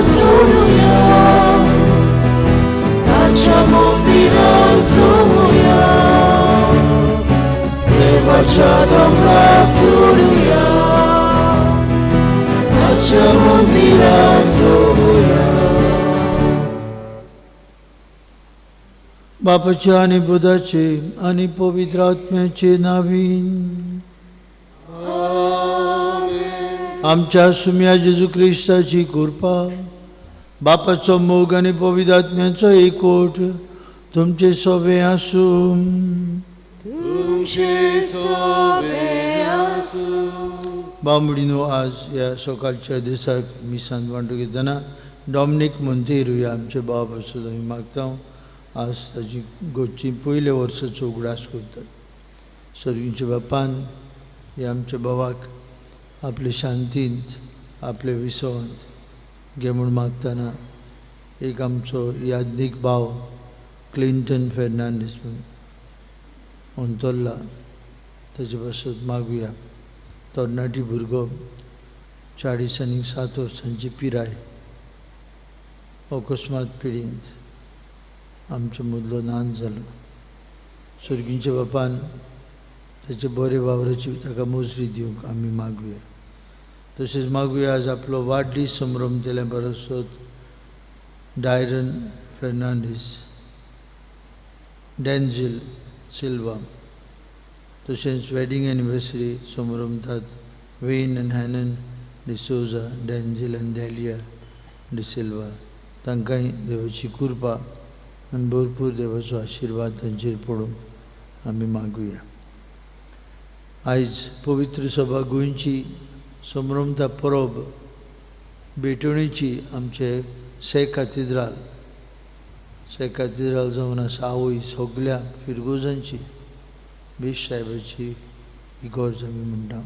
चडुया, ताच्या मंदिरांत जमुया, देवाच्या दोंगरार चडुया, ताच्या मंदिरांत जमुया. बापाच्या आनी पुताचे आनी पवित्र आत्म्याचे नावीन आमच्या सुम्या जेजू क्रिस्ताची कृपा, बापाचो मोग आनी पवित्र आत्म्याचो एकवट तुमचे सोबे आसूं. तुमचे सोबे आसूं. बामणीनो, आज ह्या सकाळच्या दिसाक मिसान वांटो घेतना डॉमनीक मोंतेरू ह्या आमचे बाब आसूं आमी मागता. आज ताची गोची पयल्या वर्साचो उगडास करतात. सर्गीच्या बापान ह्या आमच्या बाबाक आपले शांतींत आपले विसवांत घे म्हूण मागतना एक आमचो यादनीक भाव क्लिंटन फेर्नांडीस म्हूण अंतरला, ताचे पासत मागुया. तरणाटी भुरगो, 40 आनी 7 वर्सांची पिराय, अकस्मात पिडींत आमचे मदलो नान जालो. सर्गीच्या बापान ताचे बरे वावराची ताका मोजरी दिवंक आमी मागुया. तशेंच मागुया आज आपलो वाडदीस संभ्रम केल्या बरोसत डायरन फेर्नांडीस, डॅन्झील सिल्वा, तशेंच वेडींग एनिवर्सरी संभ्रमतात वेन आनी हॅनन डिसोजा, डॅन्झील आनी डॅलिया डिसिल्वा. तांकांय देवाची कृपा आनी भरपूर देवाचो आशिर्वाद तांचेर पडूंक आमी मागुया. आयज पवित्र सभा गोंयची संभ्रमता परब भेटवणेची आमचे से कातिद्राल, से कातिद्राल जावन आसा आवय सगल्या फिरगोजांची बीश साहेबाची इगोर्ज आमी म्हणटा.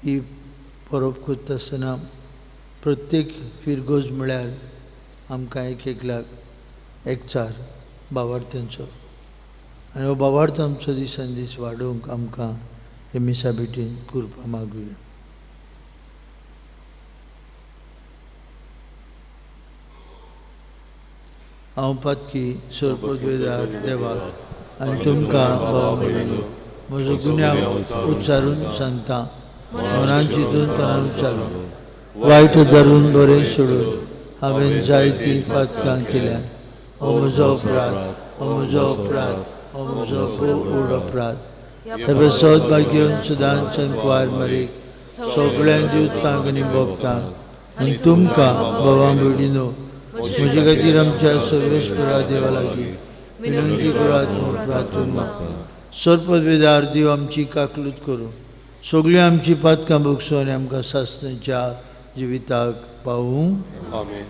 ही परब करता आसतना प्रत्येक फिरगोज म्हळ्यार आमकां एक एकल्याक एकचार बावार्थ्यांचो आनी हो बावार्थ आमचो दिसान दीस वाडोवंक आमकां हे मिसा भेटीन कृपा मागुया. हांव पातकी सोरपदवेदार देवाक आनी तुमकां भावा भयणीनो म्हजो गुन्यांव उच्चारून सांगता. मनान चिंतून तणान उच्चारून वायट धरून बरें सोडून हांवें जायतीं पातकां केल्यात. हो म्हजो अपराध, हो म्हजो अपराध, हो म्हजो खूब व्हड अपराध. हे पासत भाग्यवन सदांच संकवार मरीक सगळ्यां दिवतांक आनी भोगतांक आनी तुमकां भावा भयणीनो म्हजे खातीर आमच्या सर्वेस्परा देवा लागीं विनंती करात म्हूण प्रार्थना मागता. सर्पवेदार देव आमची काकलूत करूं, सगळीं आमची पातकां भोगसूं आनी आमकां सासणाच्या जिविताक पावूं. आमेन.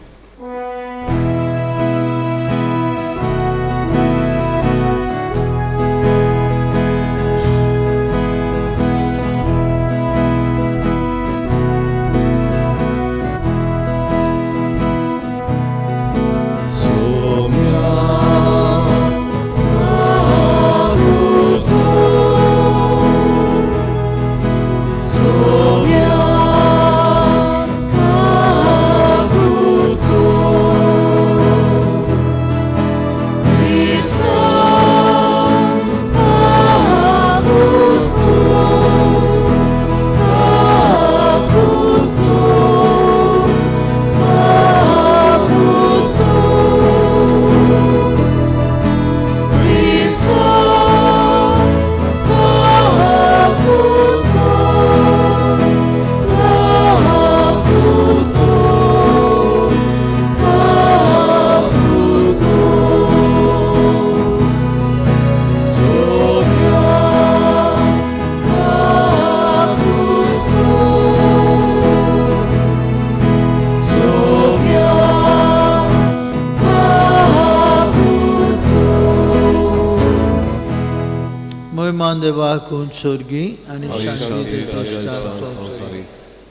देवा स्वर्गी आनी शांती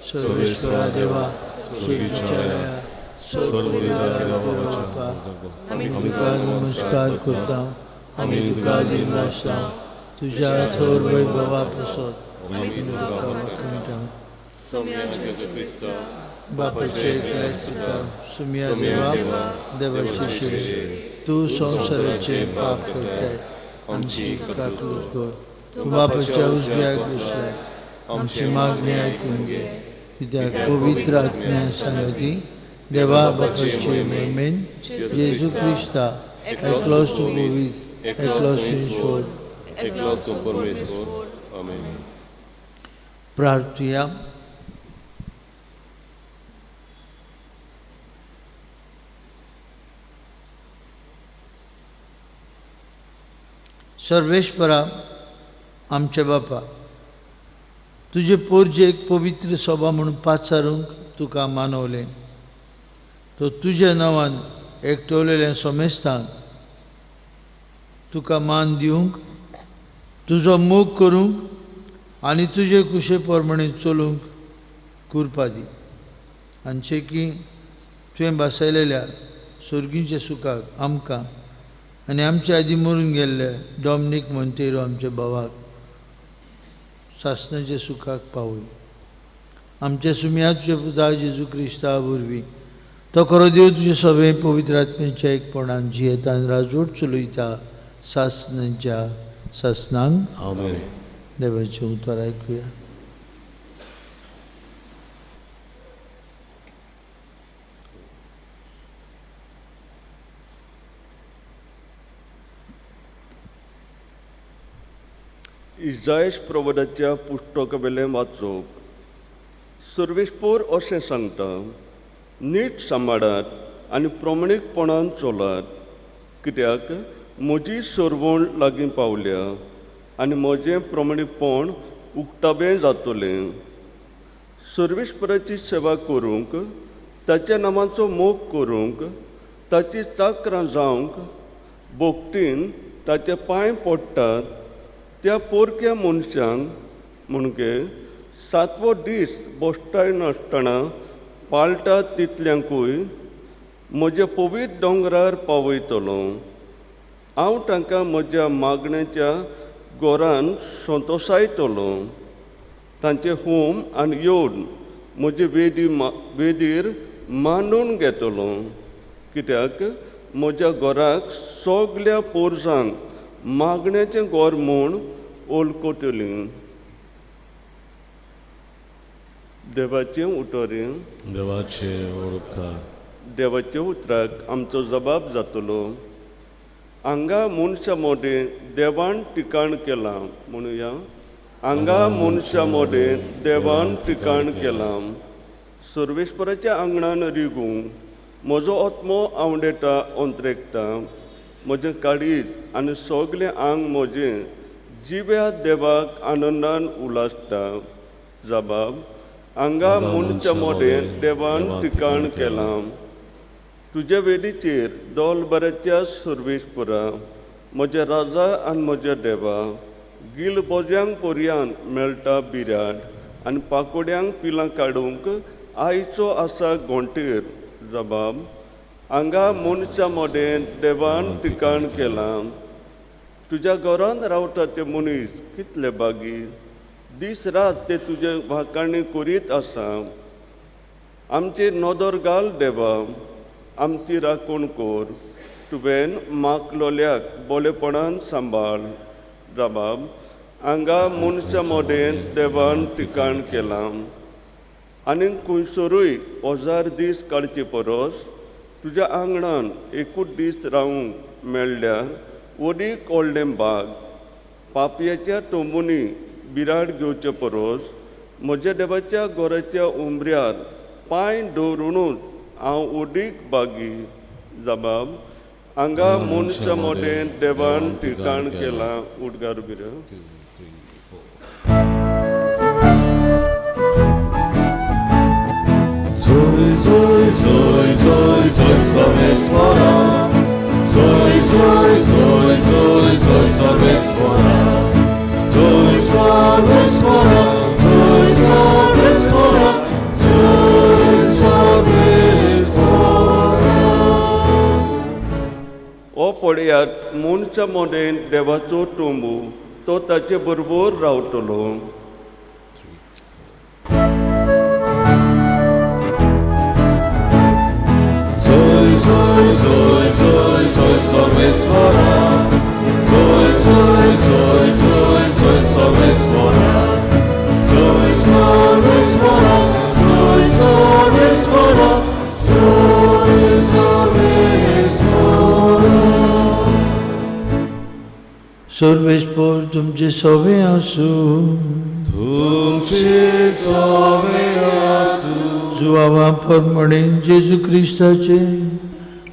सर्वेश्वरा देवा आमी तुका नमस्कार करता, आमी तुका दीन आसता, तुज्या थोर वैभवा पासत आमी तुका वाखाणटा. बापाचे पुता सुमिया देवा देवाचे शिरे तूं संवसाराचे पाप करताय आमची काकूत कर. तूं बापाच्या उजव्याक बसलाय आमची मागणी आयकून घे कित्याक पवित्र आत्म्या सांगाती देवा बापाचे महिमेन जेजू क्रिस्ता एकलोच तूं पवित्र एकलोच तूं ईश्वर एकलोच तूं परमेश्वर. आमेन. प्रार्थुया. सर्वेश्वरा आमच्या बापा तुजे पोरजेक पवित्र सभा म्हणून पाचारूंक तुका मानवलें तो तुज्या नांवान एकटवलेलें समेस्तान तुका मान दिवंक तुजो मोग करूंक आनी तुजे कुशे प्रमाणे चलूंक कुरपा दी आनी की तुवें भासयलेल्या सोर्गींच्या सुखाक आमकां आनी आमचे आदी मरून गेल्ले डॉमनीक मोंतेरो आमच्या भावाक सासणाच्या सुखाक पावय. आमच्या सुमया तुज्या पुता जेजू क्रिस्ता वरवीं तो खरो देव तुजे सगळे पवित्र आत्म्याच्या एकपणान जियेतान राजवट चलयता सासणाच्या सासणांक. आमेन. देवाचें उतर आयकुया. इजायश प्रबोधाच्या पुस्तकावेलें वाचप. सर्वेस्पोर अशें सांगता, नीट सांबाळात आनी प्रमाणीकपणान चलात कित्याक म्हजी सरवण लागीं पावल्या आनी म्हजें प्रमाणीकपण उक्ताबें जातलें. सर्वेस्पराची सेवा करूंक ताच्या नामाचो मोग करूंक ताची चाकरां जावंक भक्तीन ताचे पांय पडटात त्या पोरक्या मनशांक म्हणजे सातवो दीस बसताय नासतना पाळटा तितल्यांकूय म्हज्या पवित्र दोंगरार पावयतलो. हांव तांकां म्हज्या मागण्याच्या गोरान संतोसायतलो. तांचे होम आनी येवन म्हजे वेदीर मांडून घेतलो कित्याक म्हज्या घराक सगल्या पोरसांक मागण्याचें गोर म्हूण ओलकोतली. देवाचें उतर देवाचे ओळखा. देवाच्या उतराक आमचो जबाब जातलो. हांगा मनशा मोदें देवान ठिकाण केलां म्हणुया. हांगा मनशा मोदें देवान ठिकाण केलां. सर्वेस्पराच्या आंगणान रिगूं म्हजो आत्मो आवडेटा अंत्रेकता. म्हजें काळीज आनी सगळें आंग म्हजें जिव्या देवाक आनंदान उलासता. जबाब हांगा मनशा मोदें देवान ठिकाण केलां. तुज्या वेदीचेर दोल बऱ्याच्या सर्वेस्परा म्हज्या राजा आनी म्हज्या देवा गिल बोज्यांक पोरयान मेळटा बिराड आनी पाकोड्यांक पिलां काडूंक आयचो आसा गोंटेर. जबाब हांगा मनशा मोदें देवान ठिकाण केलां. तुज्या घरान रावता ते मनीस कितले बागी दीस रात ते तुजे वाखाणी करीत आसा. आमची नदर घाल देवा आमची राखण कर तुवें मागलोल्याक बोलेपणान सांबाळ. जबाब हांगा मनशा मोदें देवान ठिकाण केलां. आनी खंयसरूय 1000 दीस काडचे परस तुज्या आंगणान एकूच दीस रावूंक मेळ्ळ्यार वडीक व्हडलें बाग. पापयाच्या तंबूंनी बिराड घेवचे परस म्हज्या देवाच्या घराच्या उमऱ्यार पांय दवरुनूच हांव वडीक बागी. जबाब हांगा मनशा मोदें देवान ठिकाण केलां. उडगार बिरा. Zoy zoy zoy zoy zoy sarvespora. Zoy zoy zoy zoy zoy sarvespora. Zoy sarvespora. Zoy sarvespora. Zoy sarvespora. ओ पळयात मनशा मोदें देवाचो तंबू तो ताचे बरोबर रावतलो. Zoy, zoy, zoy, zoy, सर्वेस्परा. Zoy, zoy, zoy, zoy, zoy, सर्वेस्परा. Zoy, सर्वेस्परा, zoy, सर्वेस्परा, zoy, सर्वेस्परा. सर्वेस्पर तुमचे सवे आसूं. तुमचे सवे आसूं. जुवावा प्रमाणे जेजू क्रिस्ताचे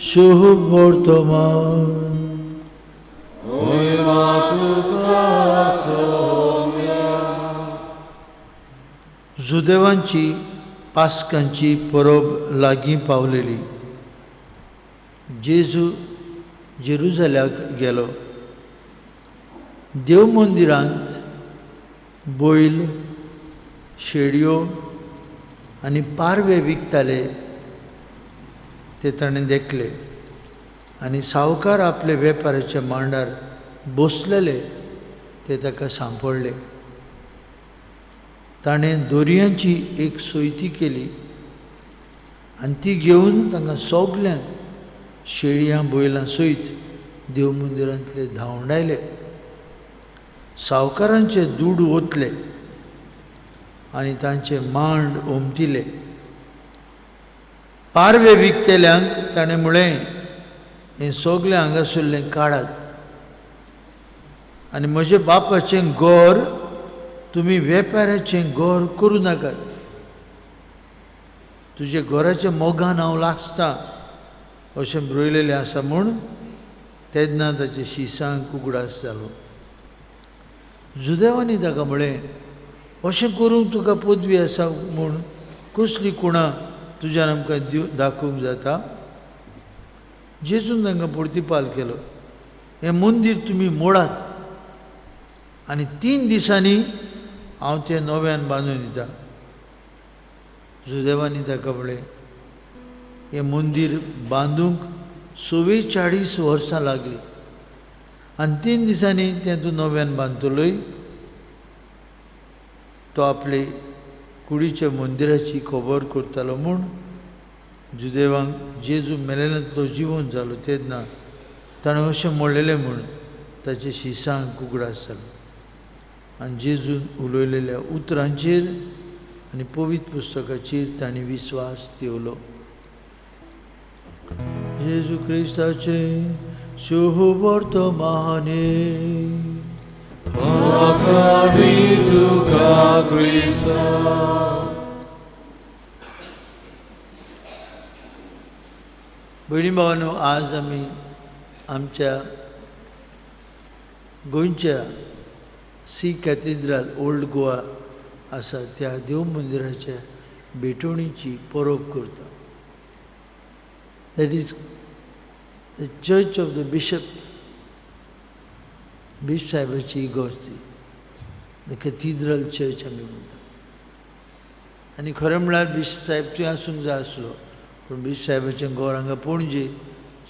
शुभ वर्तमान. महिमा तुका सोम्या. जुदेवांची पास्कांची परब लागीं पावलेली. जेजू जेरुजाल्याक गेलो. देव मंदिरांत बैल, शेडयो आनी पारवे विकताले ते ताणें देखले आनी सावकार आपले वेपाराच्या मांडार बसलेले ते ताका सांपडले. ताणें दोरयांची एक सोयती केली आनी ती घेवन तांकां सगल्यांक शेळयां बैलां सयत देव मंदिरांतले धांवडायले. सावकारांचे दुडू ओतले आनी तांचे मांड ओमटिले. पारवे विकतेल्यांक ताणें म्हळें, हें सगलें हांगासरलें काडात आनी म्हज्या बापाचें घर तुमी वेपाराचें घर करूं नाकात. तुजे घराच्या मोगान हांव लागता अशें बरयलेलें आसा म्हूण तेन्ना ताचे शिसांक उगडास जालो. जुदेवांनी ताका म्हळें, अशें करूंक तुका पदवी आसा म्हूण कसली कुणां तुज्यान आमकां दाखोवंक जाता? जेजून तांकां प्रतिपाल केलो, हें मंदीर तुमी मोडात आनी 3 दिसांनी हांव तें नव्यान बांदून दिता. जुदेवांनी ताका म्हळें, हें मंदीर बांदूंक 44 वर्सां लागलीं आनी 3 दिसांनी तें तूं नव्यान बांदतलोय? तो आपले कुडीच्या मंदिराची खबर करतालो म्हूण जुदेवांक जेजू मेलेल्यांतलो जिवन जालो तेन्ना ताणें अशें म्हणलेलें म्हूण ताचे शिसांक उगडास जालो. आनी जेजून उलयलेल्या उतरांचेर आनी पवित्र पुस्तकाचेर तांणी विस्वास दवरलो. जेजू क्रिस्ताचे शुभ वर्तमाने. आकाडी तुका क्रिस्ता. भयणी भावांनो, आज आमी आमच्या गोंयच्या सी कॅथेड्रल ओल्ड गोवा आसा त्या देव मंदिराच्या भेटवणीची परब करता. That is the church of the bishop. Bishop साहेबाची इगर्ज ती, the cathedral church आमी म्हणटा. आनी खरें म्हळ्यार बिशप साहेब थंय आसूंक जाय आसलो, पूण बिशप साहेबाचें घर हांगा पणजे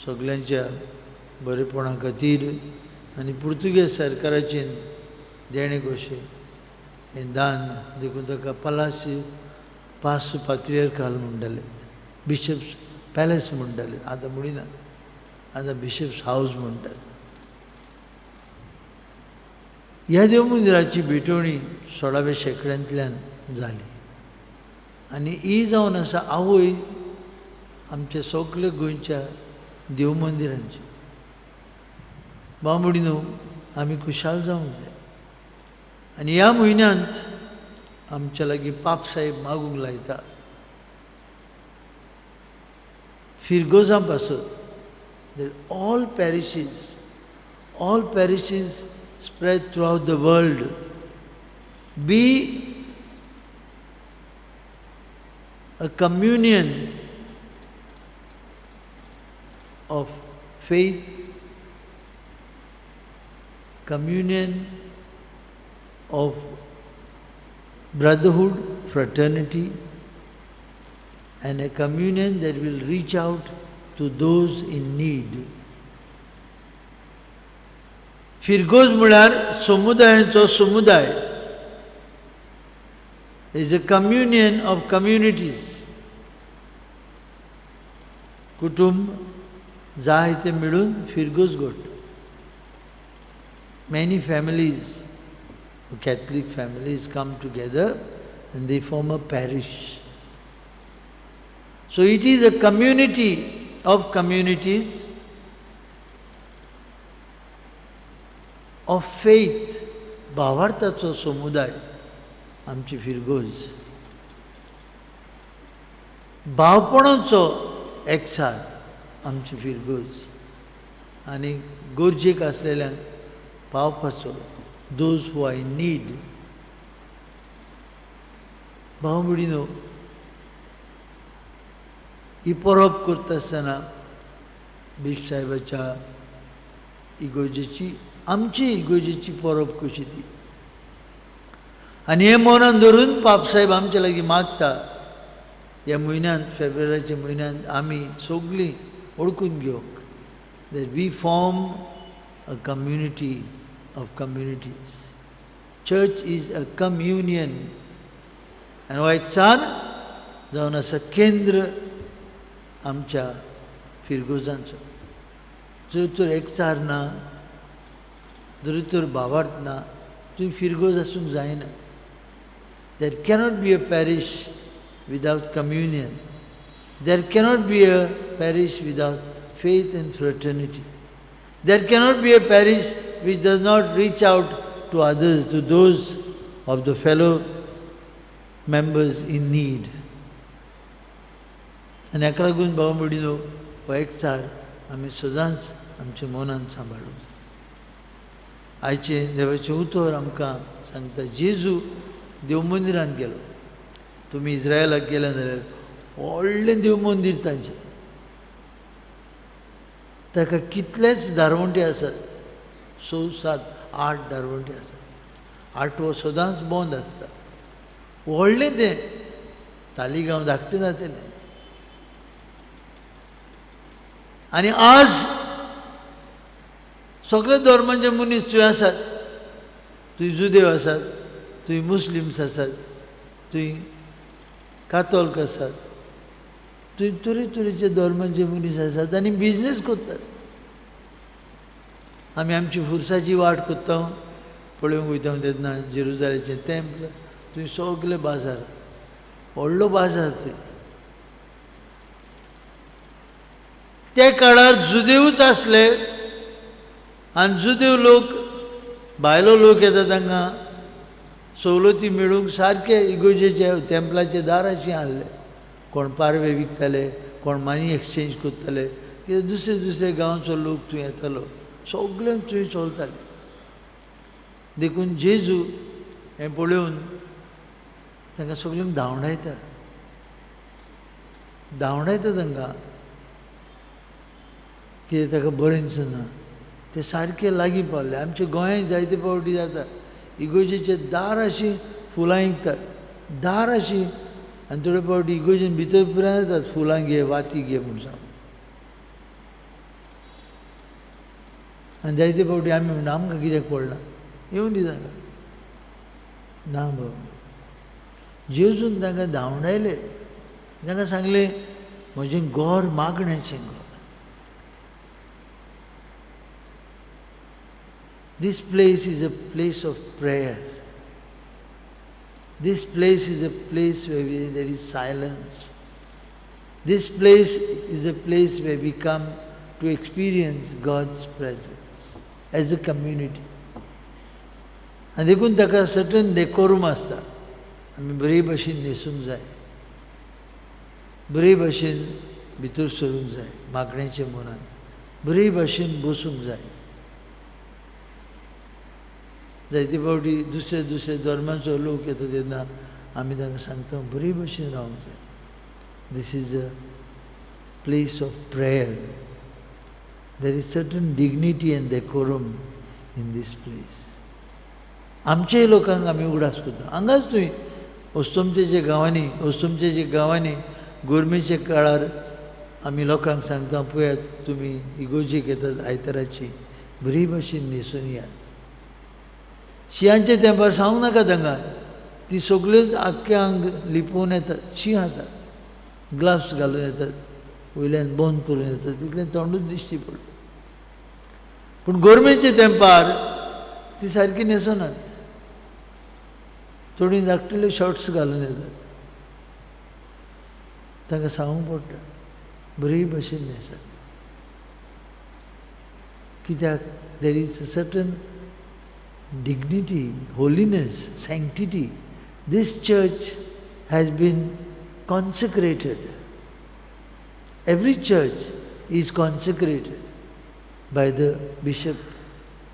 सगल्यांच्या बरेपणा खातीर आनी पुर्तुगेज सरकाराचें देणें कशें हें दान देखून ताका पलासी पास पात्रियर्काल म्हणटाले, बिशप्स पॅलेस म्हणटाले. आतां म्हणिना, आतां बिशप्स हावज म्हणटात. ह्या देव मंदिराची भेटवणी 16व्या शेंकड्यांतल्यान जाली आनी ही जावन आसा आवय आमच्या सगल्या गोंयच्या देव मंदिरांची. बांबोडी न्हू आमी खुशाल जावंक जाय. आनी ह्या म्हयन्यांत आमच्या लागीं पाप साहेब मागूंक लायता फिरगोजां पासत. That all parishes spread throughout the world be a communion of faith, communion of brotherhood, fraternity, and a communion that will reach out to those in need. फिरगोज म्हळ्यार समुदायांचो समुदाय, is a communion of communities. कुटुंब जाय ते मेळून फिरगोज घडटा. Many families, Catholic families, come together and they form a parish. So it is a community of communities of faith. भावार्थाचो समुदाय आमची फिरगोज, भावपणाचो एकचार आमची फिरगोज, आनी गरजेक आसलेल्यांक पावपाचो, those who are in need. भाव भयणीनो, ही परब करता आसतना बिश्प साहेबाच्या इगोजेची, आमची इगोजेची परब कशी ती, आनी हें मनान धरून पापसाहेब आमचे लागीं मागता. ह्या म्हयन्यांत, फेब्रुवारीच्या म्हयन्यांत आमी सगळीं वळखून घेवंक that we form a community of communities. Church is a communion. आनी हो एकचार जावन आसा केंद्र आमच्या फिरगोजांचो. जर तर एकचार ना, जर तर भावार्थ ना, तुवें फिरगोज आसूंक जायना. There cannot be a parish without communion. There cannot be a parish without faith and fraternity. There cannot be a parish which does not reach out to others, to those of the fellow members in need. आनी हाका लागून भाव भयणीनो, हो एकचार आमी सदांच आमच्या मनान सांबाळूंक जाय. आयचें देवाचें उतर आमकां सांगता, जेजू देव मंदिरांत गेलो. तुमी इस्रायलाक गेले जाल्यार व्हडलें देव मंदीर तांचें, ताका कितलेच दारवंटे आसात, 6, 7, 8 दारवंटे आसात. आठवो सदांच बंद आसता. व्हडलें तें तालिगांव धाकटें जातलें. आनी आज सगळे धर्मांचे मनीस थंय आसात. थंय जुदेव आसात, थंय मुस्लिम्स आसात, थंय कातोल्क आसात, थंय तरेतरेचे धर्मांचे मनीस आसात आनी बिजनेस करतात. आमी आमची फुरसाची वाट करता, पळोवंक वयता तेन्ना जेरुजालेचें तेम्पल, थंय सगळे बाजार, व्हडलो बाजार थंय. त्या काळार जुदेवूच आसले आनी जुदेव लोक, भायलो लोक येता तांकां सवलती मेळूंक सारके इगोजेचे तेम्पलाचे दाराशी हाडले. कोण पारवे विकताले, कोण मनी एक्सचेंज करताले, कित्याक दुसरे दुसरे गांवचो लोक थंय येतालो, सगळ्यांक थंय चलताले. देखून जेजू हें पळोवन तांकां सगळ्यांक धांवडायता, धांवडायता तांकां, कितें ताका बरें दिसना. ते सारके लागीं पावले. आमच्या गोंयांत जायते फावटी जाता, इगोजेचे दार अशीं फुलां विकतात, दार अशीं, आनी थोडे फावटी इगोजेन भितर पुराय येतात, फुलां घे, वाती घे म्हूण सांगून. आनी जायते फावटी आमी म्हणटा आमकां कित्याक पडलां, येवन दी तांकां. ना बाबा, जेजून तांकां धांवडायले. तांकां सांगलें, म्हजें घर मागण्याचें घर. This place is a place of prayer. This place is a place where there is silence. This place is a place where we come to experience God's presence as a community. आनी देखून ताका certain डेकोरूम आसता. आमी बरे भाशेन न्हेसूंक जाय, बरे भाशेन भितर सरूंक जाय, मागण्याच्या मनान बरे भाशेन बसूंक जाय. जायते फावटी दुसरे दुसरे धर्माचो लोक येता तेन्ना आमी तांकां सांगता बरे भाशेन रावंक जाय. This is a place of prayer. There is certain dignity and decorum in this place. आमच्याय लोकांक आमी उगडास करता. हांगाच थंय अस्तमतेच्या गांवांनी, अस्तमतेच्या गांवांनी गोरमेच्या काळार आमी लोकांक सांगता, पळयात तुमी इगोजेक येतात आयताराची, बरी भाशेन न्हेसून यात. शिंयांच्या तेंपार सांगूं नाका तांकां, ती सगळ्योच आख्खें आंग लिपोवन येतात, शीं खाता, ग्लाव्स घालून येतात. वयल्यान बंद करून येता तितलें तोंडूच दिश्टी पडटा. पूण गोरमेच्या तेंपार ती सारकी न्हेसनात, थोडीं धाकटुले शॉर्ट्स घालून येतात. तांकां सांगूंक पडटा बरी भशेन न्हेसात, कित्याक there is a certain dignity, holiness, sanctity. This church has been consecrated. Every church is consecrated by the bishop.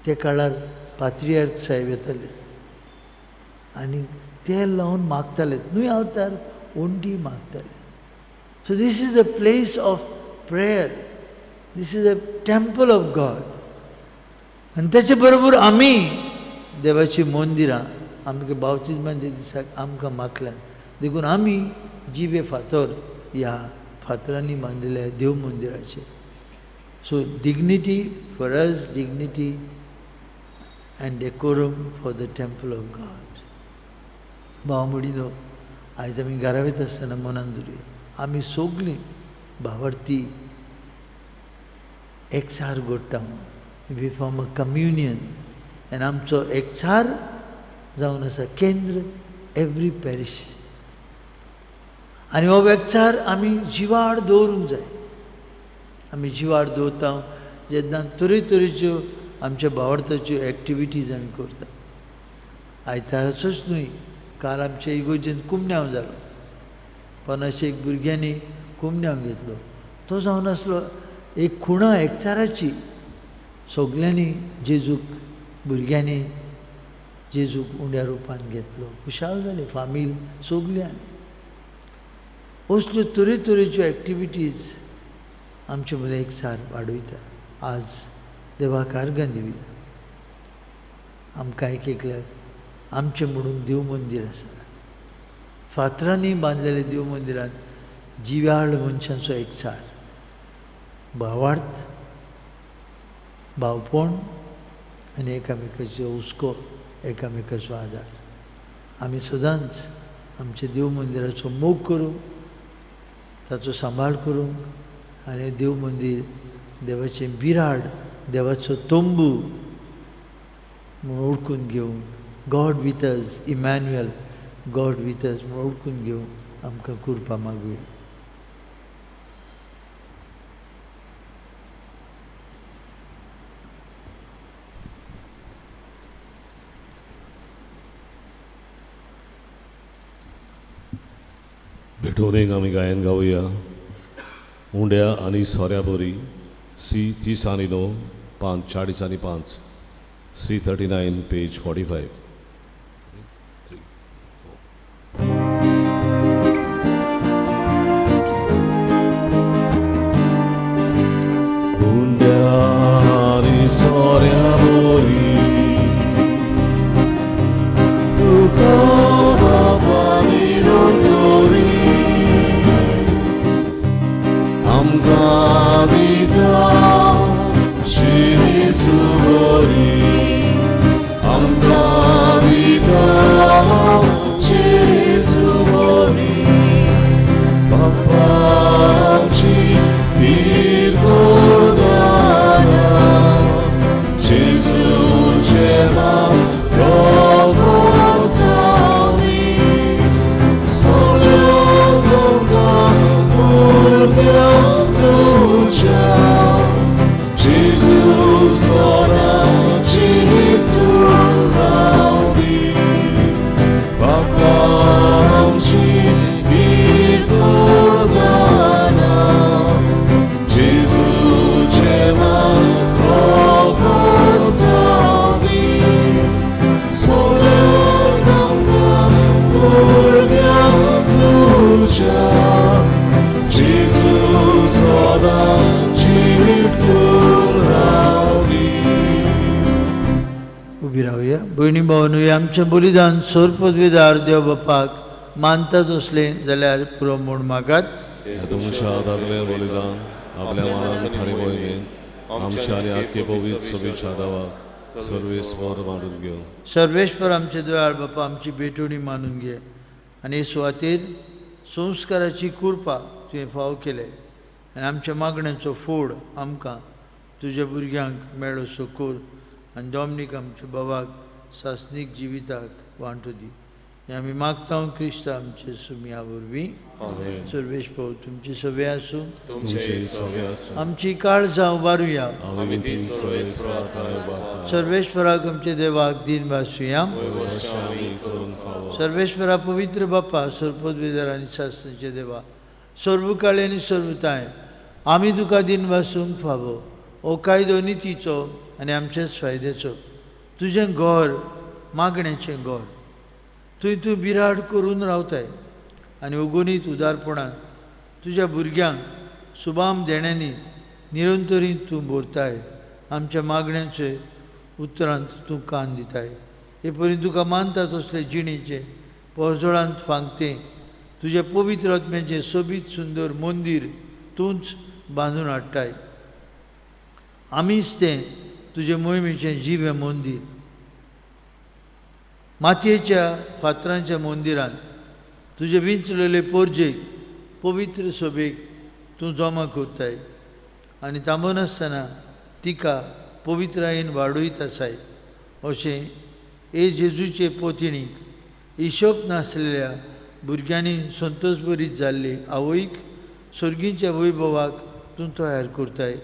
त्या काळार पात्रियार्क साहेब येताले आनी तेल लावन मागताले, न्हय अवतार वण्टी मागताले. So this is a place of prayer, this is a temple of God. आनी तेचे बरोबर आमी देवाचीं मंदिरां आमकां बावतिज्माच्या दिसाक आमकां मागल्यात, देखून आमी जिवे फातर ह्या फातरांनी बांदिल्ल्या देव मंदिराचेर. So dignity for us, dignity and decorum for the temple of God. भाव भयणीनो, आयज आमी घरा वयता आसतना मनान धरुया, आमी सगळीं भावार्थी एकचार घडटा. We form a communion आनी आमचो एकचार जावन आसा केंद्र एवरी पॅरिश. आनी हो एकचार आमी जिवाड दवरूंक जाय. आमी जिवाड दवरता जेन्ना तरेतरेच्यो आमच्या भावार्थाच्यो एक्टिविटीज आमी करता. आयताराचोच न्हय, काल आमच्या इगोर्जेंत कुमन्यांव जालो, 50 भुरग्यांनी कुमन्यांव घेतलो. तो जावन आसलो एक खुणा एकचाराची. सगल्यांनी जेजूक, भुरग्यांनी जेजूक उंड्या रुपान घेतलो, खुशाल जाले फामील सगल्यांनी. असल्यो तरेतरेच्यो एक्टिविटीज आमचे मदें एकचार वाडयता. आज देवाक आर्गां दिवया. आमकां एक एकल्याक आमचें म्हणून देव मंदीर आसा. फातरांनी बांदलेलें देव मंदिरांत जिव्याळ मनशांचो एकचार, भावार्थ, भावपण आनी एकामेकाचो हुस्को, एकामेकाचो आदार. आमी सदांच आमच्या देव मंदिराचो मोग करूंक, ताचो सांबाळ करूंक आनी देव मंदीर देवाचें बिराड, देवाचो तंबू म्हूण ओळखून घेवंक, God with us, Emmanuel, God with us म्हूण ओळखून घेवंक आमकां कृपा मागुया. भेटोवणेक आमी गायन गावया उंड्या आनी सोऱ्या बोरी सी 30 आनी 9 5 40 आनी 5 सी 39 पेज 45. 3 4 उंड्या आनी सोऱ्या बोरी तुका बाबा निरंतरी आमकां दिता जेजू बरी, आमकां दिता जेजू बरी, बापा आमची पिरगोदाना जेजूचें मास प्रभु जावनी सगळ्यांक आमकां मुर्ग्यांक तुज्या जेजू सदां जितून रावदी, बापा आमची पिरगोदाना जेजूचें मास प्रभु जावनी सगळ्यांक आमकां मुर्ग्यांक तुज्या जेजू सदां जितून रावदी. उबी रावया. भयणी भावानूय, आमचें बलिदान सोर पदवीदार देव बापाक मानतात असलें जाल्यार पुरो म्हूण मागात. तुमच्या हातांतलें बलिदान आपल्या मनान थारी मोहिमेन आमच्या आनी आख्खे पवित्र सभेच्या दावाक सर्वेस्पर मानून घेवं. सर्वेश्वर आमचे दयाळ बापा आमची भेटवणी मानून घे आनी हे सुवातेर संस्काराची कृपा तुवें फाव केले आनी आमच्या मागण्यांचो फोड आमकां तुज्या भुरग्यांक मेळो सोकोर आनी डॉमनीक आमच्या बाबाक सासणीक जिविताक वांटो दी. हें आमी मागता क्रिस्त आमचे सुमया वरवीं. सर्वेश भाऊ तुमची सवे आसूं. आमची काळजां उबारुया. सर्वेश्वराक आमच्या देवाक दीन भासुया. सर्वेश्वरा पवित्र बापा सर्वपदवीधर आनी शासनाचे देवा सर्वकाळी आनी सर्वताय आमी तुका दीन भासूंक फावो. हो कायदो नितीचो आनी आमच्याच फायद्याचो. तुजें घर मागण्याचें घर थंय तूं बिराड करून रावताय आनी अगणीत उदारपणान तुज्या भुरग्यांक सुबाम देण्यांनी निरंतरी तूं भरताय. आमच्या मागण्यांचे उतरांत तूं कान दिताय. हे परी तुका मानता तसले जिणेचे पोरजोळांत फांगतें तुज्या पवित्र आत्म्याचें सोबीत सुंदर मंदीर तूंच बांदून हाडटाय. आमीच तें तुजें मोहिमेचें जिवें मंदीर. मातयेच्या फातरांच्या मंदिरांत तुजे विंचलेले पोरजेक पवित्र सोबेक तूं जमा करताय आनी थांबनासतना तिका पवित्रायेन वाडयत आसाय. अशें हे जेजूचे पोतिणीक हिशोब नासलेल्या भुरग्यांनी संतोशभरीत जाल्ले आवयक सर्गीच्या वैभवाक तूं तयार करताय.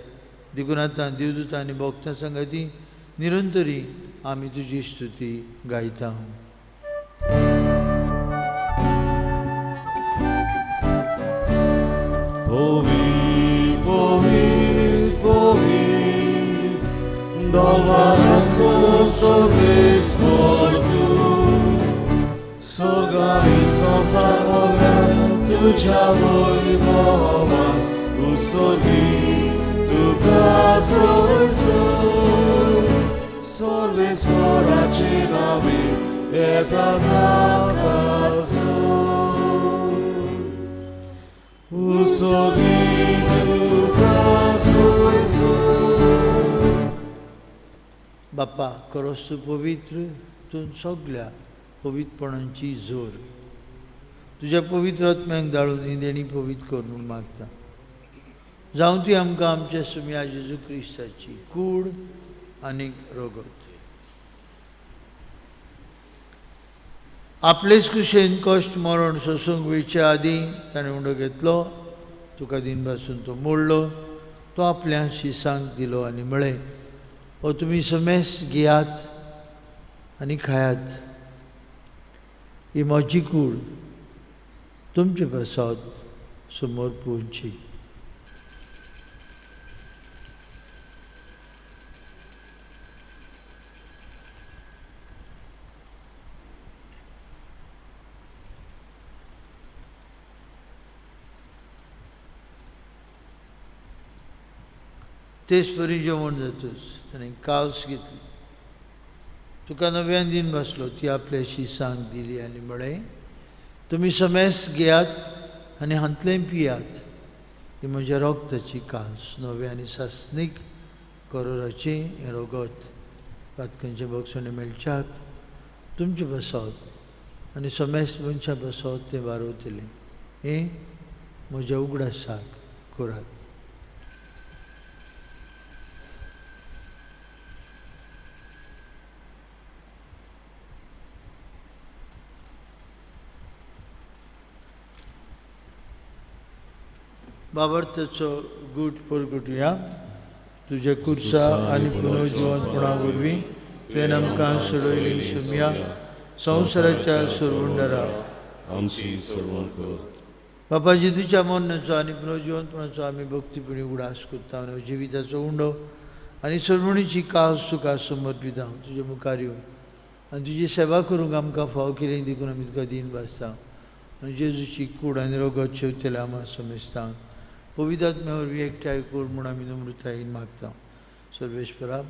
देखून आतां देवदूत आनी भक्तां संगाती निरंतरी आमी तुजी स्तुती गायता. पवी पवी पवी दलवाराचो सर्वेस्पर तूं स्वर्गानी संवसार भरल्या तुज्या वैभवान उसर्गी तुका सोयसून सर्वेस्पराची नावी येता ताकासून उसर्गी तुका सोयसून. बापा खरोच तूं पवित्र, तूं सगल्या पवित्रपणांची जोर. तुज्या पवित्र आत्म्याक धाडून ही देणी पवित्र कर म्हूण मागता. जावं ती आमकां आमच्या सुमया जेजू क्रिस्ताची कूड आनी रगत. आपलेच कुशेन कश्ट मरण सोसूंक वयचे आदीं ताणें उंडो घेतलो, तुका दीन भासून तो मोडलो, तो आपल्या शिसांक दिलो आनी म्हळें, हो तुमी समेस घेयात आनी खायात. ही म्हजी कूड तुमचे पासत समोर पोवची. तेच परी जेवण जातूच ताणें कावस घेतली, तुका नव्यान दीन बसलो, ती आपल्या शिसांक दिली आनी म्हळें, तुमी समेस घेयात आनी हांतलें पियात. ही म्हज्या रगताची कास, नव्या आनी सासणीक करोराचें हें रगत पातकांचें बक्षणें मेळच्याक तुमचें बसत आनी समेस मनशां बसत तें वारवतलें. हें म्हज्या उगडासाक करात. बाबर्थचो गूट परगटुया. तुज्या कुर्सा आनी पुनर्जिवनपणा वरवीं तुवें आमकां सोडयली सुमया संवसाराच्या सोडवणदारा आमची सर्वण कर. बापा जेजूच्या मरणाचो आनी पुनर्जिवनपणाचो आमी भक्तीपणी उगडास करता आनी जिविताचो उंडो आनी सोडवणीची कास तुका समर्पिता. तुजे मुखार येवन आनी तुजी सेवा करूंक आमकां फाव केली देखून आमी तुका दीन भासता आनी जेजूची कूड आनी रगत शेवतल्या आमा समेस्तांक पवित्र आत्म्या वरवीं एकठांय कर म्हूण आमी नम्रतायेन मागता. सर्वेश्वरा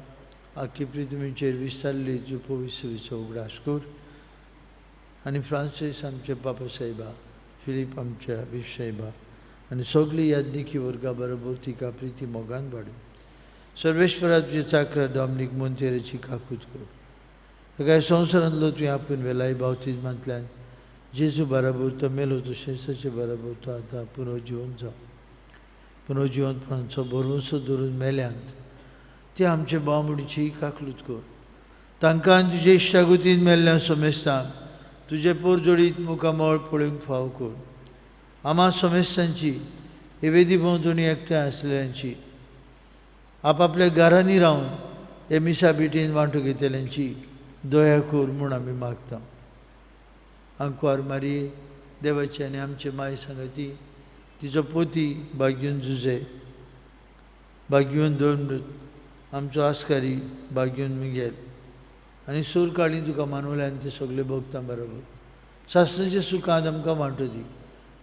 आख्खी पृथ्वीचेर विस्तारली तुज्यो पवित्र सेवेचो उगडास कर आनी फ्रांसीस आमचे बाबा साहेबा, फिलीप आमच्या बीफ साहेबा आनी सगळी याज्ञिकी वर्गा बरोबर तिका प्रिती मोगान वाडूं. सर्वेश्वरा तुजे चाकरा डॉमनीक मोंतेराची काकूत कर. ताका संवसारांतलो तुवें आपूण वेलाय बावतिज्मांतल्यान जेजू बराबर तो मेलो तशेंच ताचे बराबर तो आतां पुनर्जिवन जावं. पुनर्जिवंतपणाचो भरवंसो धरून मेल्यांत ते आमचे भावमुडीची काकलूत कर. तांकां तुजे इश्टागतीन मेल्ल्या समेस्तांक तुजे पोरजोडीत मुखामळ पळोवंक फाव कर. आमा समेस्तांची हे वेदी भोंवतणी एकठांय आसलेल्यांची आपापल्या घरांनी रावन हे मिसा भेटीन वांटो घेतल्यांची दया कर म्हूण आमी मागता. आंकवार मारये देवाची आनी आमचे माय सांगाती तिचो पोती भाग्यून जुजे भाग्यून दोन आमचो आस्कारी भाग्यून मिगेल आनी सूर काळी तुका मानवल्यान ते सगळे भोगता बरोबर सासणाच्या सुखांत आमकां वांटो दी.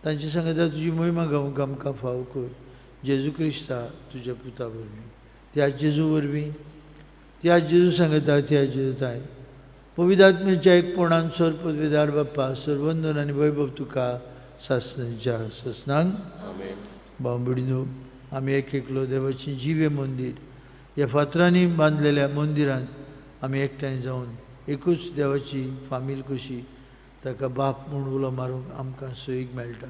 तांचे सांगता तुजी मोहिमा गावंक आमकां फाव कर. जेजू क्रिस्ता तुज्या पुता वरवीं त्या जेजू वरवीं त्या जेजू सांगता त्या जेजू ताय पवित्र एकपणान सर पदवीदार बाप्पा सरवंदन आनी वैभव तुका सासणाच्या सासणांक. बांबुडीनो आमी एक एकलो देवाचें जिवें मंदीर ह्या फातरांनी बांदलेल्या मंदिरांत आमी एकठांय जावन एकूच देवाची फामील कशी ताका बाप म्हूण उलो मारूंक आमकां सोयीक मेळटा.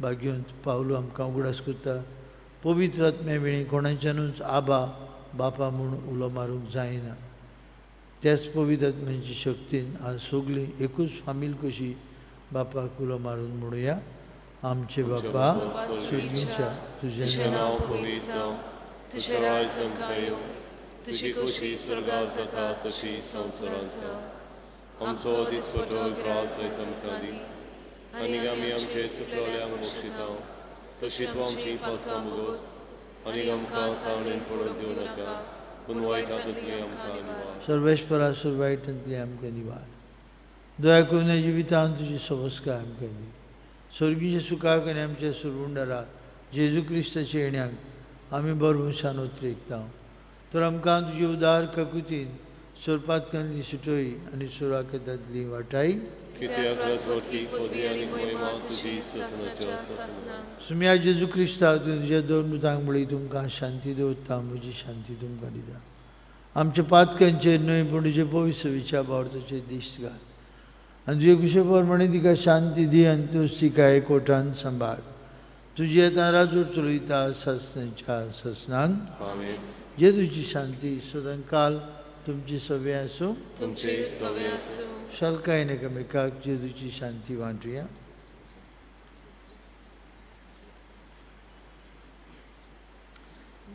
भाग्योंत पावलो आमकां उगडास करता पवित्र आत्म्या विणी कोणाच्यानूच आबा बापा म्हूण उलो मारूंक जायना. त्याच पवित्र आत्म्याची शक्तीन आज सगळीं एकूच फामील कशी बापाक उलो मारून म्हणुया. आमचे बापा स्वर्गीच्या तुजें नांव पवित्र जावं, तुजें राज आमकां येवं, तुजी खोशी स्वर्गांत जाता तशी संवसारांत जावं. आमचो दिसपटो ग्रास आयज आमकां दी आनी आमी आमचे चुकलेल्यांक बक्षिता तशी तूं आमची पातकां मुगोस आनी आमकां तावणेन पडूंक दिवं नाका पूण वायटांतली आमकां निवार. सर्वेश्वरा सर्व वायटांतली आमकां निवार. दया करून जिवितांत तुजी सवस्काय आमकां दी. स्वर्गीच्या सुखाक आनी आमच्या सुरवुंडरा जेजू क्रिस्ताच्या येण्याक आमी बरभरसान उतरेकता. तर आमकां तुजी उदार काकुतीन सोरपातकांतली सुटोई आनी सुराकतांतली वाटाई. सुम्या जेजू क्रिस्ता तुज्या दोन मुतांक बळी तुमकां शांती दवरता म्हजी शांती तुमकां दिता. आमच्या पातकांचेर न्हय पूण तुजे पवित्र विचार भावार्थाचेर दिश्ट घाल आनी तुजे कुशे प्रमाणे तिका शांती दी आनी तूं तिका एकवटान सांबाळ. तुजी आतां राजूर चलयता सासणाच्या सासणांक. जेजूची शांती सदांकाल तुमची सवे आसूं. शलकायन एकामेकाक जेजूची शांती वांटुया.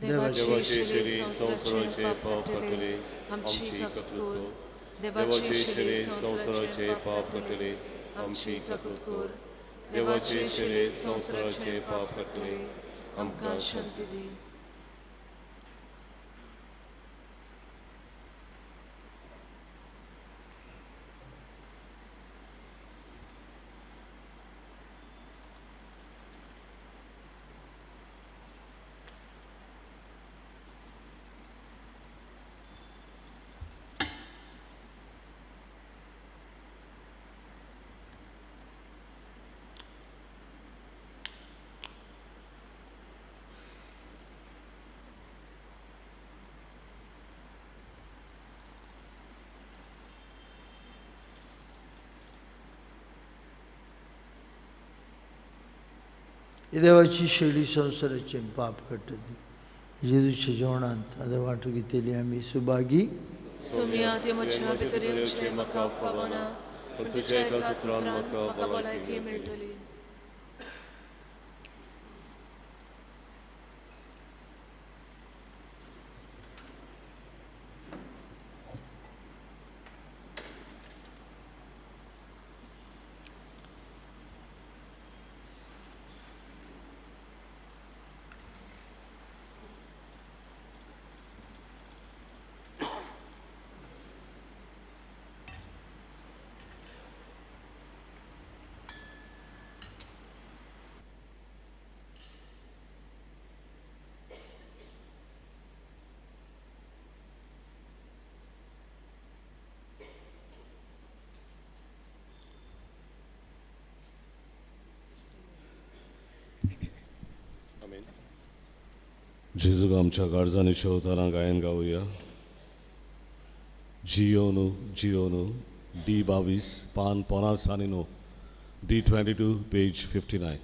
देवाचे शरीर संवसाराचे पाप काडटले आमची काकूत कर. देवाचे शरीर संवसाराचे पाप काडटले आमची काकूत कर. देवाचे शरीर संवसाराचे पाप काडटले आमकां शांती दी. देवाची शैली संवसाराचें पाप काडटा ती जेजूच्या जेवणांत आतां वांटो घेतली आमी सुभागी. सोम्या ते म्हज्या भितर येवचें म्हाका फावना पूण तुज्या एका उतरान म्हाका भलायकी मेळटली. जेजूक आमच्या गरजांनी शेवताना गायन गावया. जियोनु जियोनु डी 22 पान 59 D 22 page 59.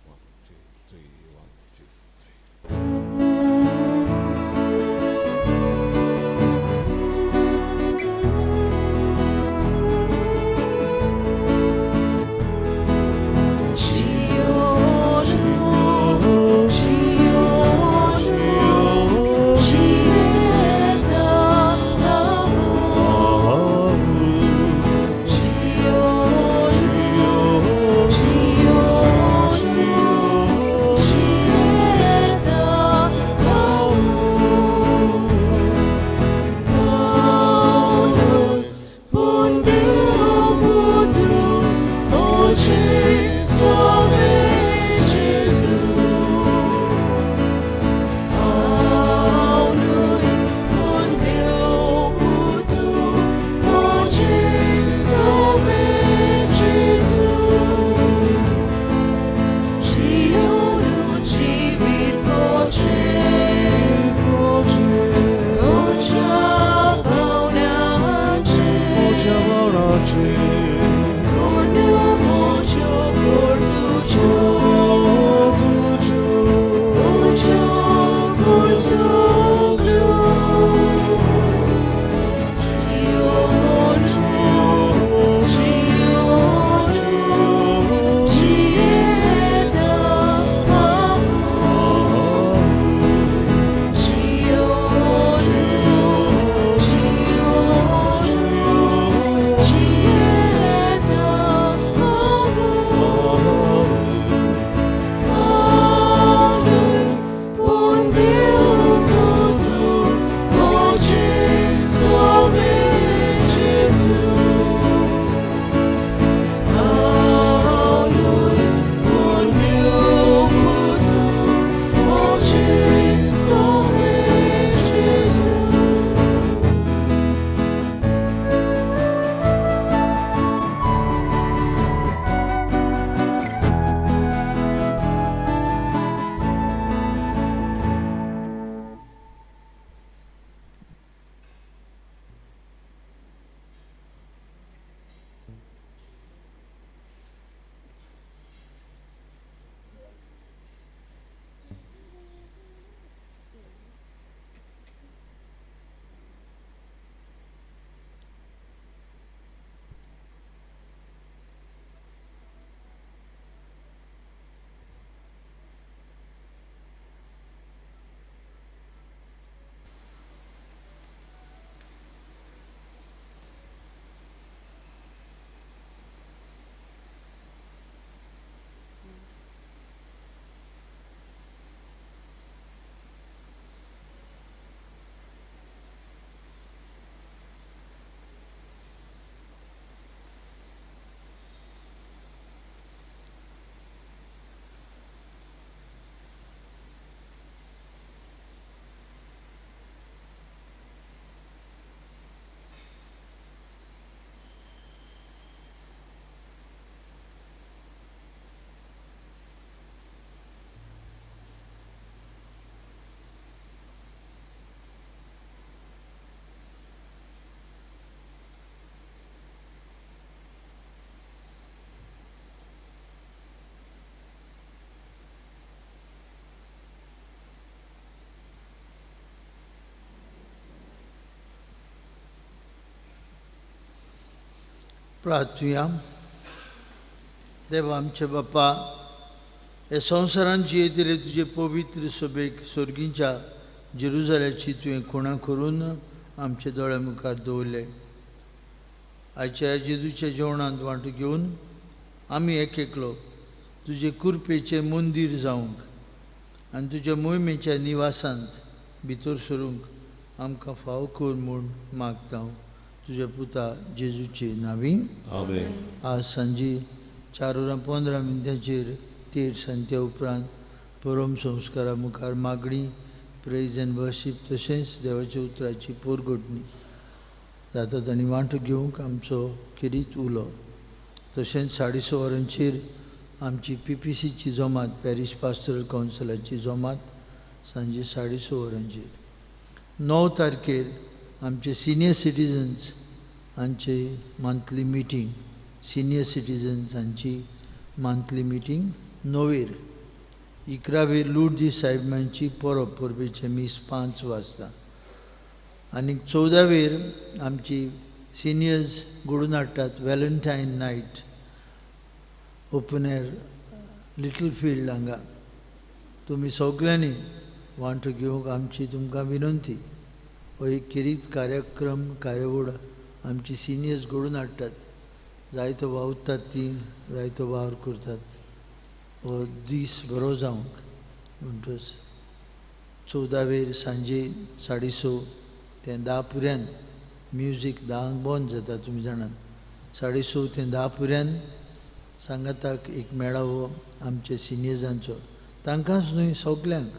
1 2 3 1 2 3. प्रार्थुया. देवा आमचे बापा, हे संवसारान जियेतले तुजे पवित्र सभेक सोर्गींच्या जेरुजाल्याची तुवें खुणा करून आमच्या दोळ्या मुखार दवरले. आयच्या जेजूच्या जेवणांत वांटो घेवन आमी एक एकलो तुजे कुरपेचें मंदीर जावंक आनी तुज्या मोहिमेच्या निवासांत भितर सरूंक आमकां फाव कर म्हूण मागता हांव तुज्या पुता जेजूचे नांवी. आमेन. आज सांजे 4 वरां 15 मिनटांचेर तेर सांत्या उपरांत परम संस्कारा मुखार मागणी, प्रेज एंड वर्शीप तशेंच देवाच्या उतराची पोरगोटणी जाता. तांणी वांटो घेवंक आमचो खेरीत उलो. तशेंच 6:30 वरांचेर आमची PPCची जमात, पॅरीश पास्टरल कावन्सिलाची जमात सांजे 6:30 वरांचेर. 9 तारखेर आमचे सिनियर सिटीजन्स हांची मंथली मिटींग, सिनियर सिटीजन्स हांची मंथली मिटींग 9वेर. 11वेर लुर्दी साहेबांची परब, परबेचें मीस 5 वाजता. आनी 14वेर आमची सिनियर्स घडोवन हाडटात Valentine night open air little field हांगा. तुमी सगल्यांनी वांटो घेवंक आमची तुमकां विनंती. हो एक खेरीत कार्यक्रम, कार्यावळ आमची सिनियर्स घडोवन हाडटात. जायतो वावुरतात ती, जायतो वावर करतात. हो दीस बरो जावंक म्हणटच 14वेर सांजे 6:30 ते 10 पर्यंत म्युजीक 10 बंद जाता, तुमी जाणात. 6:30 ते 10 पर्यंत सांगाताक एक मेळावो आमच्या सिनियर्सांचो. तांकांच न्हय, सगल्यांक,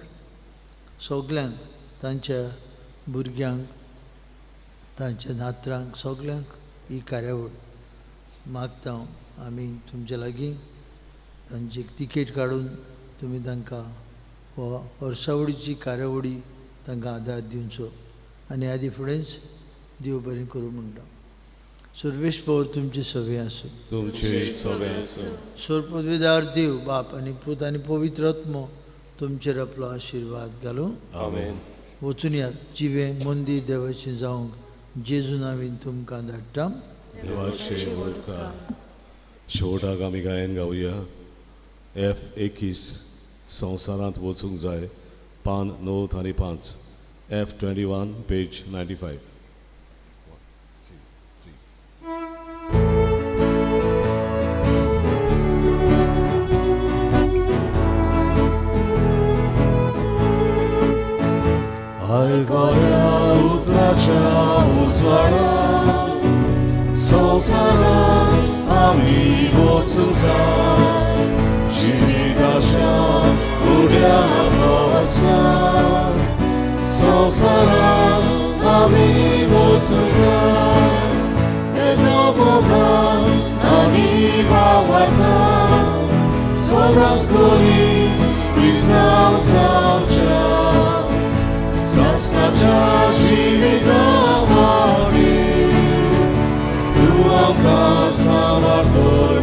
सगल्यांक, तांच्या भुरग्यांक, तांच्या नातरांक, सगल्यांक ही कार्यावळ मागता हांव. आमी तुमच्या लागीं तांची तिकेट काडून तुमी तांकां हो वर्सावळीची कार्यावळी तांकां आदार दिवचो आनी आदी फुडेंच देव बरें करूं म्हणटा. सर्वेश पवर तुमचे सवे आसूं. तुमचे सवे आसूं. सर्वपदवीदार देव बाप आनी पूत आनी पवित्र आत्मो तुमचेर आपलो आशिर्वाद घालूं. आमेन. वचून यात जिवें मंदीर देवाचें जावंक जेजू नांवान तुमकां धाडटा. देवाचे उपकार. शेवटाक आमी गायन गावया F21 संवसारांत वचूंक जाय, पान 9 आनी 5, F21 page 95. आयकया उतराच्या उजवाडान संवसारांत आमी वचूंक जाय, जिविताच्या उड्या पावसांत संवसारांत आमी वचूंक जाय. एका मोगान आमी वावरतात, सदांच करी क्रिस्तांव जावच्या सासणाच्या जिविता वाटेर. तूं आमकां सांबाळटलो.